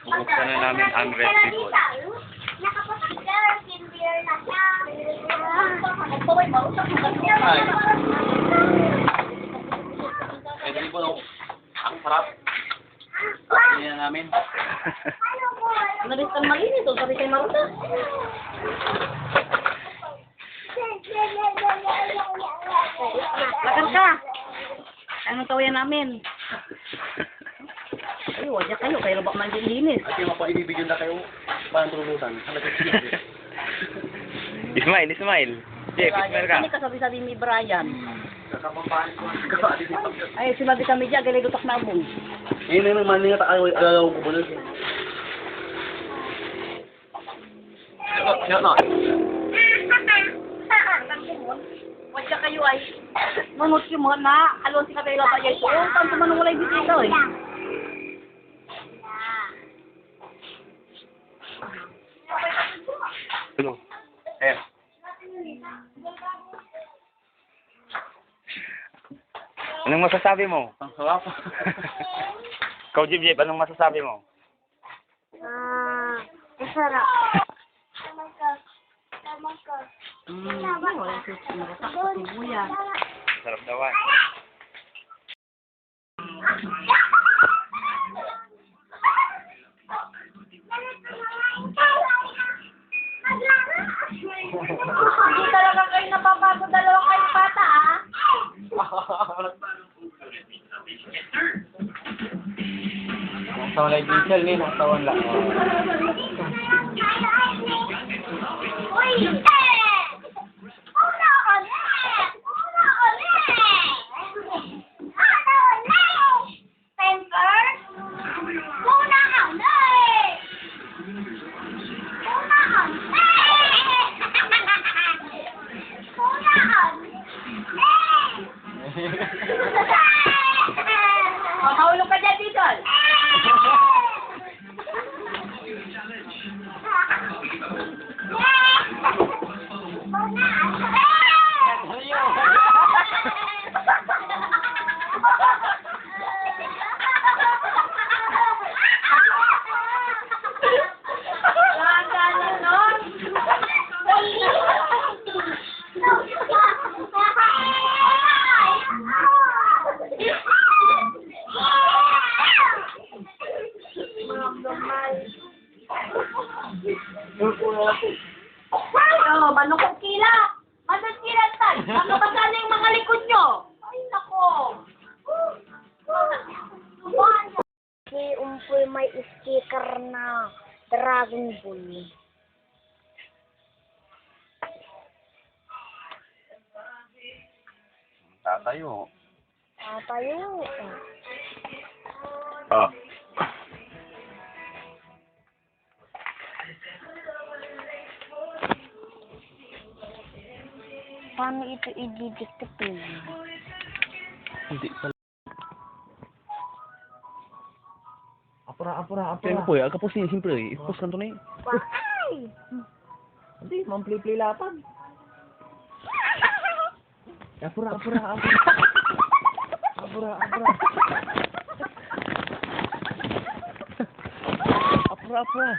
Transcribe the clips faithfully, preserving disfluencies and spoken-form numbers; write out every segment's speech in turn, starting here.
Bubuksan na namin ang Red Ribbon. Red Ribbon, oh. Ang sarap. Hindi na namin. Malinis tan malinis, oh, sabi kay Marta. Lakar ka. Ano tawayan namin? Ay, wala kayo. Kayo ba man din linis? At yung mga ibibigyan na kayo, parang tululutan. Ano ka? Smile, smile. Jeff, smile ka. Ano ka sabi-sabi ni Brian? Ay, sinabi kami dyan, galay dutak na abong. Ngayon na naman nga tayo, agagaw ko ba na siya? Yan na. Wadya kayo ay manot yung mga na, alon si Kabela ba yan? Oo, tanto man walay bisita, eh. Ano? Eh. Anong masasabi mo? Ang sarap. Ikaw, Jib Jib, anong masasabi mo? Ah, masarap. Mm, wala sa sibuyas. Sarap daw, ah. Hindi talaga kayo napapagod, dalawa kayo bata, ah. Nakatawan lang diesel, ni, nakatawan lang. Makaulo ka dyan, Titol. Ayo, manukot kila. Manukot kila, tay. Ano pa sana yung mga likod nyo? Ay, nako. Si Umpoy may sticker na Dragon Ball. Tatayo. Tatayo. Ah. Paano ito i-detect? Hindi pala. Apura, apura, apura. Siyempre, agapos niya, siyempre, eh. Ipos kan to na eh. Why? Hindi, mamplay-play lapan. Apura, apura, apura. Apura, apura. Apura, apura.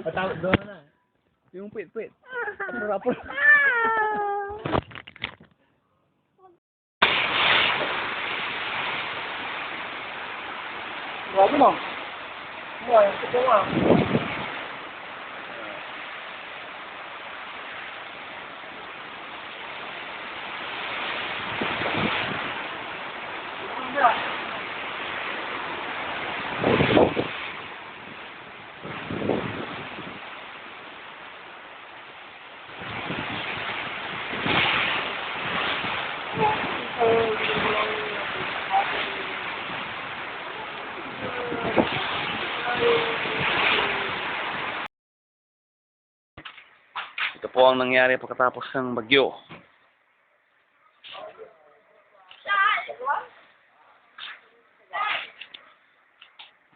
Patawag doon na. Yung pit, pit. Apura, apura. Grabe, no? Buhay, ito nga. Ito po ang nangyari pagkatapos ng bagyo.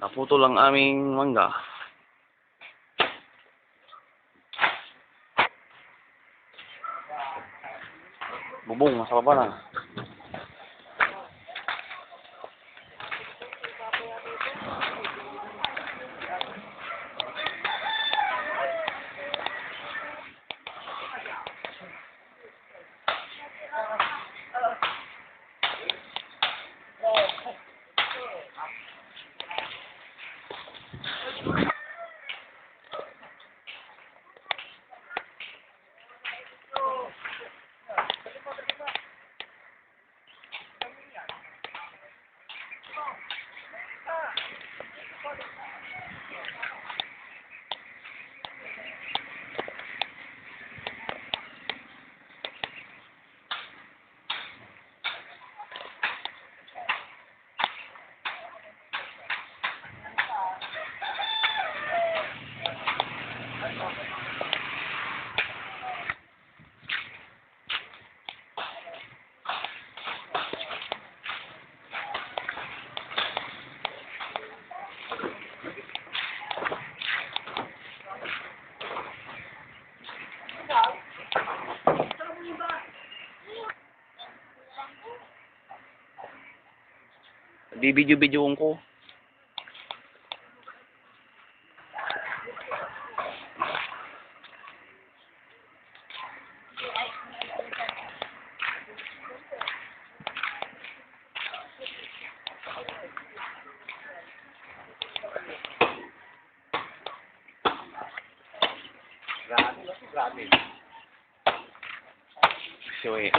Naputol ang aming mangga. Bubong, nasa baba na. Bibidyo-bidyoon ko. Grabe, no? Grabe. So, eh.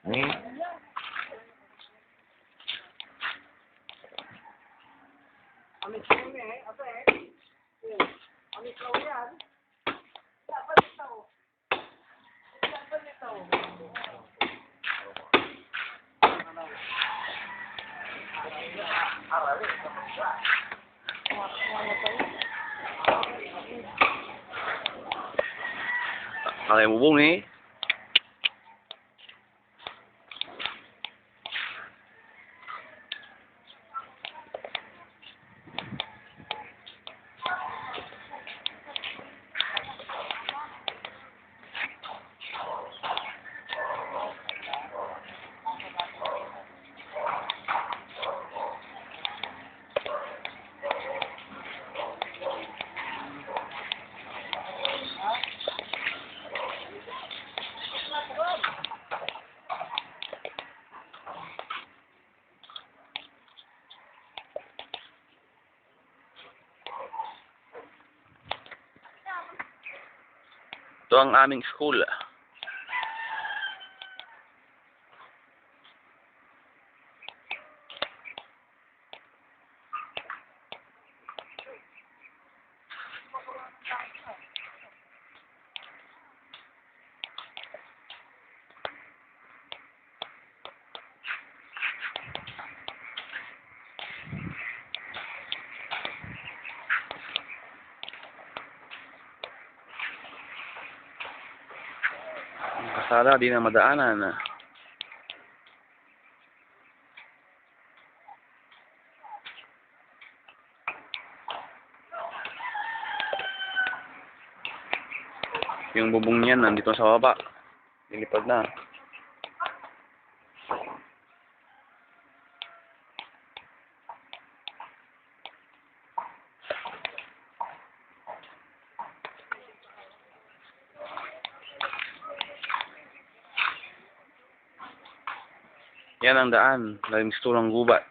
Hmm? Alay bubong ni. Ito ang aming school. Ang kasala, di na madaanan. Yung bubong niyan nandito sa baba. Lilipad na. Yan ang daan, nagmistulang gubat.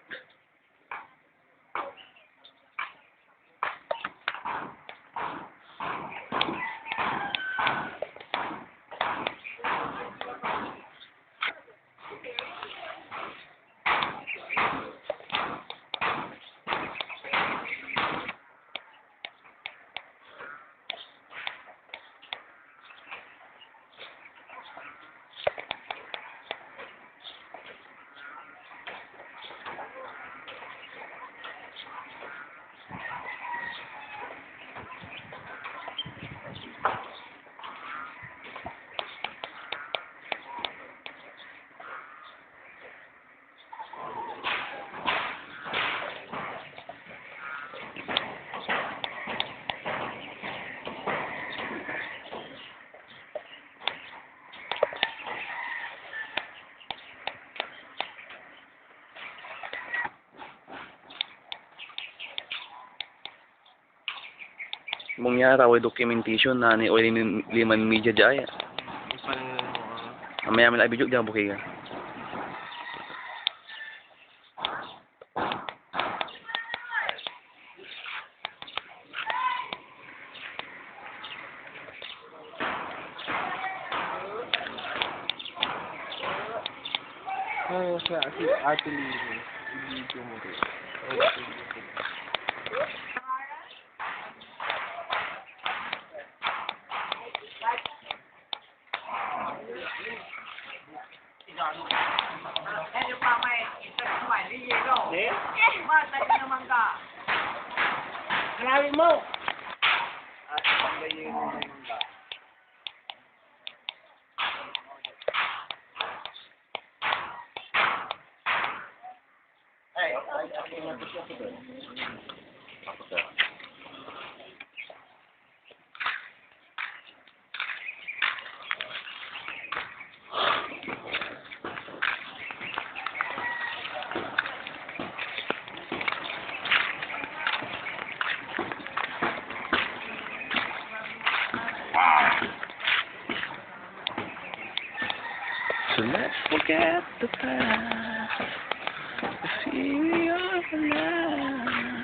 Mong ya, ta way documentation na ni, way liman, liman media dia ya. Mamaya may video dia, bukey ka. Ay, sa si Ate Lily. Video mo rin. Ay, video mo rin. Halawi mo! Get the past. Here we are now.